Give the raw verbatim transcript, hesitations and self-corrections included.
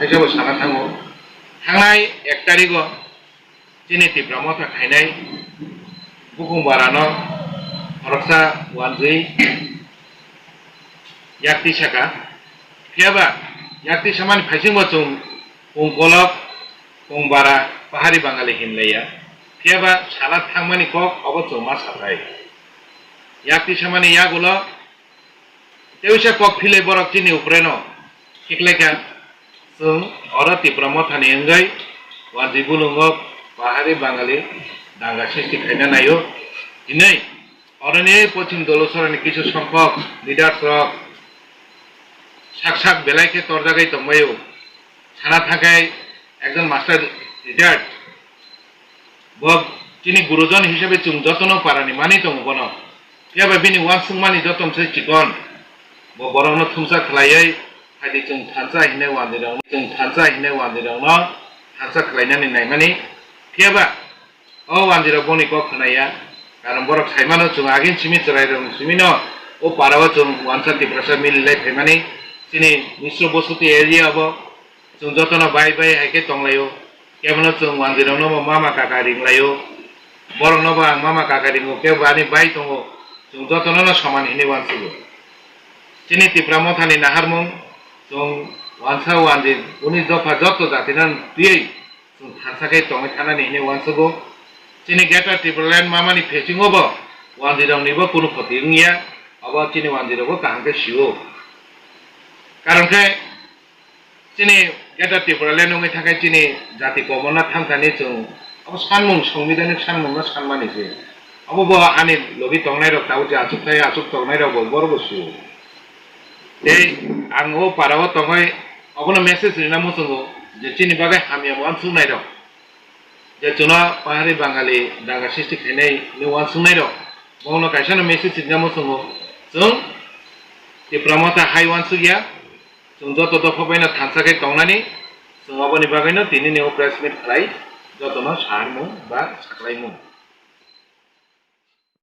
Haikhe bo sana thango. Thangnai ek tarigo chini Tipra Motha khainai bukung barano khoroksa wanjwi yakti saka. Phiyaba yakti samani phaisingo chwng kung kolok, kung bara, pahari Bangali hinlaiya. Phiyaba sana thangmani kok obo chwng ma sathai. Yakti samani yagulo teisa kok philai borok chini upreno khiklaikha. Chwng oro Tipra Mothani wngwi wanjwi bulungo pahari Bangali danga sristi khaina naio. Hinwi oroni Pochim Dolosorani kisu songkhok leaders rok sak sak belai khe torjagwi tongbaio. Sana thangkhai ekjon master retired. Bo chini gurujon hisabe chwng jotono parani mani tongo bono. Phiya ba bini uansukmani jotom se chikon. Bo borokno thumsa khlaiwi phaidi chwng thansa hinwi wanjwirokno, chwng thansa hinwi wanjwirokno thansa khlainani naimani. Phiya ba o wanjwirok boni kok khwnaya. Karon borok saimano chwng agin simi chwrairokni simino o parao chwng wansa Tiprasa mililai phaimani. Chini Misro Bosuti area bo chwng jotono bai bai hai khe tonglaio. Kebono chwng wanjwirokno bo mama kaka ringlaio. Borokno bo ang mama kaka ringo, kebo ani bai tongo. Chwng jotono no soman hinwi uansugo. Chini Tipra Mothani naharmung chwng wansa wanjwi uni dopha joto jatino twiwi chwng thansa khe tongwi thanani hinwi uansugo. Chini Greater Tipraland mamani phesingo bo wanjwirokni bo kunu khoti wngya. Obo chini wanjwirokbo kaham khe sio. Karon khe chini Greater Tipraland wngwi thangkhe chini jati koborno thangthani chwng abo sanmung, songbidhanik sanmungno sanmani se. Abo bo ani logi tongnairok tabuk je achuk thai, achuk tongnairok bo borok bo su. Tei ang o parao tongwi obono message rina muchungo je chini bagwi hamya uansuknairok. Je chwngno pahari Bangali danga sristi khainai ni uansuknairok, bono kaisano message rina muchungo, chwng Tipra Motha hai uansukya, chwng joto dopha baino thansa khe tongnani, chwng aboni bagwino tinini o press meet khlai, jotono saharmung ba saklaimung.